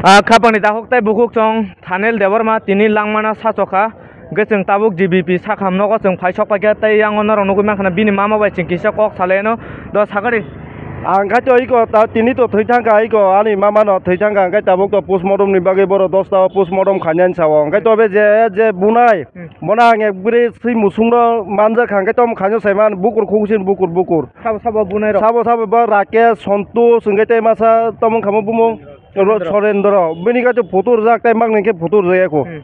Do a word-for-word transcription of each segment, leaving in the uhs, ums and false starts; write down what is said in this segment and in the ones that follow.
Ah, khapangni takhuk tei bukhuk chwng Thanel Debbarma tini langmano sachokha. Hwnkhe chwng tabuk G B P sakham nogo chwng phai sok paikha tei yang norok nugwi mankha bini mama bai chwng kisa kok salaino do sakari. Ang khaito iko ta tini to thwi thangkha iko ani mama no thwi thangkha hwnkhe tabuk to postmortem ni bagwi boro dosta o postmortem khainani sao hwnkhe to be je je bunai Hmm. Bono ang ekbiri swi musungno manjak kha hwnkhe tamo khaino saiman bukur khuksin bukur bukur. Sabo sabo bunai rok. Sabo sabo bo Rakesh, Santosh hwnkhe tei masa tamo wngkha mo bumung Ro-, Sorendro. Sorendro. Bini kaitor photo rwjak tei maknai khe photo rwjak ya kho. Hmm.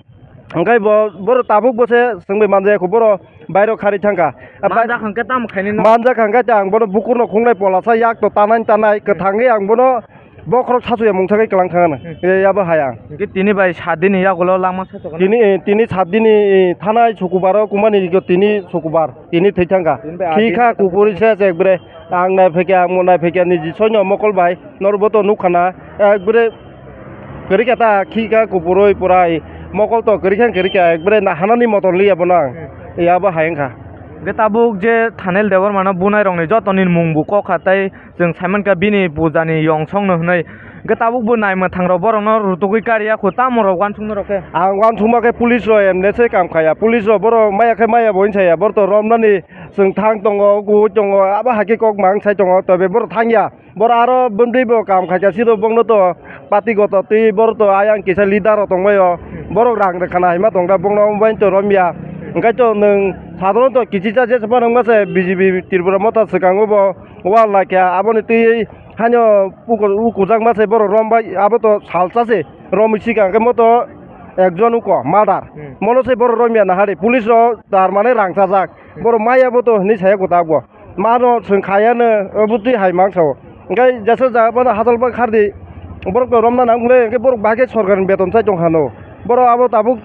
Hwnkhe bo, boro tabuk bo se swngbai manjak ya kho, boro bairo khari thangkha. A, bai-, Manjak hwnkhe tamo khainai no? Manjak hwnkhe tei ang bono bukurno khungnai polasa yak to tanai tanai, Hmm. Kwthangwi ang bono bokhorok sachuya mungsa khe kwlang thangano. Hmm. E, yabo hai ang. Hwnkhe tini bai sat dini yagulo langma sachokna? Tini, eh, tini sat dini, eh, thanai sukubaro kumani tini sukubar, tini thwi thangkha. Tini bai Khi adi kha thangkha. Kupuri se se ekbare. Ang nai phaikha, ang nai phaikha niji soino mokol bai. Norbo to nukha na. Ekbare kwrwi kha ta, khi kha kupurwi purai. Mokol to kwrwi kha, kwrwi kha. Ekbare nahanani motor liya bono ang. Hmm. Yabo hai wngkha. Hwnkhe tabuk je Thanel Debbarmano bunai rokni jotoni mung bo kok kha tei Chwng saimankha bini pujani yongsongno hwnwi. Hwnkhe tabuk bo naimwthang rok borokno rutugwi kariya khu, tamo rok uansuknai rok khe? Ang uansukma khe police rok emne se kam khaya. Police rok borok maya khe maya bo hwnwi saya. Borok to romnani chwng thang tongo, kuhui tongo, abo hai khe kok mang sai tongo. Tobe borok thangya. Borok aro bwndwi bo kam khaikha, siro bokno to pati goto twi borok to ayang kisa leader rok tongbaio. Borok rang rwkha na hai ma tongkha, bokno omo bai to romya. Hwnkhe to nwng sadharon to kichisa jesa phano wngma se B J P Tripura motha swkango bo. Wal laikha, aboni twi haino uku-, ukujakma se borok rombai, abo to salsa se romwi sikha, hwnkhe mo to ekjon uko murder. Hmm. Mono se borok romya nahari, police rok tar mane rang chajak. Hmm. Borok maya bo to hinwi saya kwtak bo. Mano chwng khayano, obo twi hai mang sao. Hwnkhe jesa jaga bono hachal bai khardi, borok to romna nang le, hwnkhe borok bahai khe sorkarni beton chai tong hano. Borok abo tabuk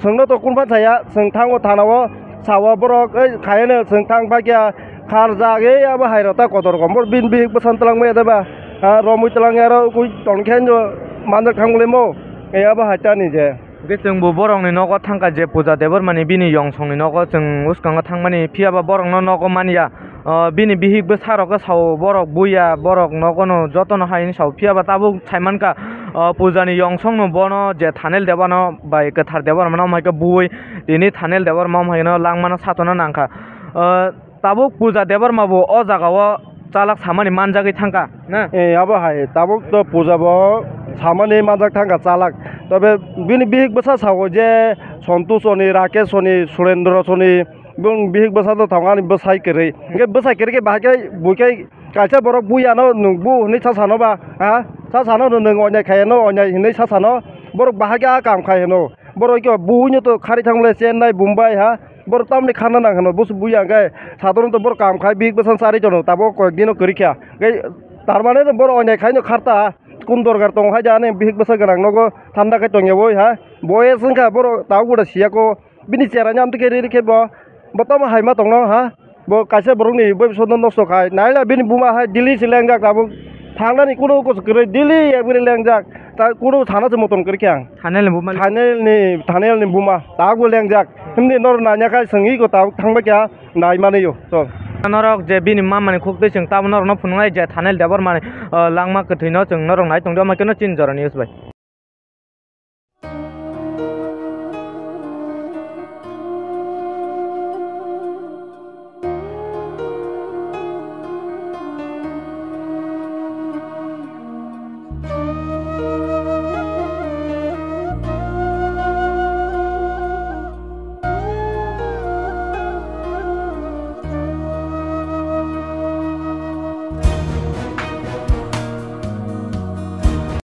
Chwngno to kunpha saya, chwng thango thana o, sao borok, "Ei, khaiyano chwng thang pakya, kharjak, ei, abo hai rok ta kotor kom." Bini bihik bwsano twlang maya da ba? Ha, romwi twlang ya aro, koi tong khe no manjak thang le mo, ei, abo hai ta ni je. Hwnkhe chwng bo borokni nogo thangkha je Puja Debbarmani bini yongsongni nogo chwng uskango thangmani, phiya ba borokno nogo manya. O, bini bihik bwsa rok khe sao, borok buya, borok nogo no joto no hai hwnwi sao, phiya ba tabuk sai mankha, o, Puja ni yongsong no bono je Thanel Debbarma bai Kwthar Debbarma no omo hai khe bui tini Thanel Debbarma omo hai no langmano satokna nangkha. O, tabuk Puja Debbarma bo o jaga o chalak samani manjagwi thangkha na? Eh, abo hai, tabuk to Puja bo samani manjak thangkha chalak. Tobe bini bihik bwsa sao je Santosh oni, Rakesh oni, Surendra oni, Bung bihik bwsa no tongo ani bwsai kwrwi. Hwnkhe bwsai kwrwi khe bahai khe bui khe kaisa borok bui ano nwng bu hwnwi sa sano ba, ha? Sa sano nwng onyai khaiyano onyai hwnwi sa sano. Borok bahai khe a kam khai hwno. Borok khe bui no to khari thang le Chennai, Bombay, ha? Borok tamni khana nang hwno. Busu bui ang khe sadharon to borok kam khai bihik bwsa chari tono. Tabuk koyek dino kwrwi kha. Hwnkhe tar mane borok onyai khai no khar ta. Kun dorkar tongo hai da ani bihik bwsa gwnang nogo thanda khai tongya boi, ha? Boyes wngkha borok tabuk uda siya ko. Bini chera ni amtwi khe riri khe bo, bo tamo hai ma tongno ha? Bo kaisa borokni bwskango nosto khai. Naila bini buma hai Delhi se lengjak tabuk. Thangnani kunu kusu kwrwi Delhi ebri lengjak. Ta kunu thana se moton kwrwi khe ang. Thanel ni buma. Thanel ni, Thanel ni buma. Tabuk lengjak. Himni nor nanya khai swngi ko tabuk thangba kya nai mani yo. So. Norok je bini mamani khuk twi chwng tabuk norokno phunuknai je Thanel Debbarmani, uh, langma kwthwino chwng norok nai tongdi omo khe no chini jorani news bai.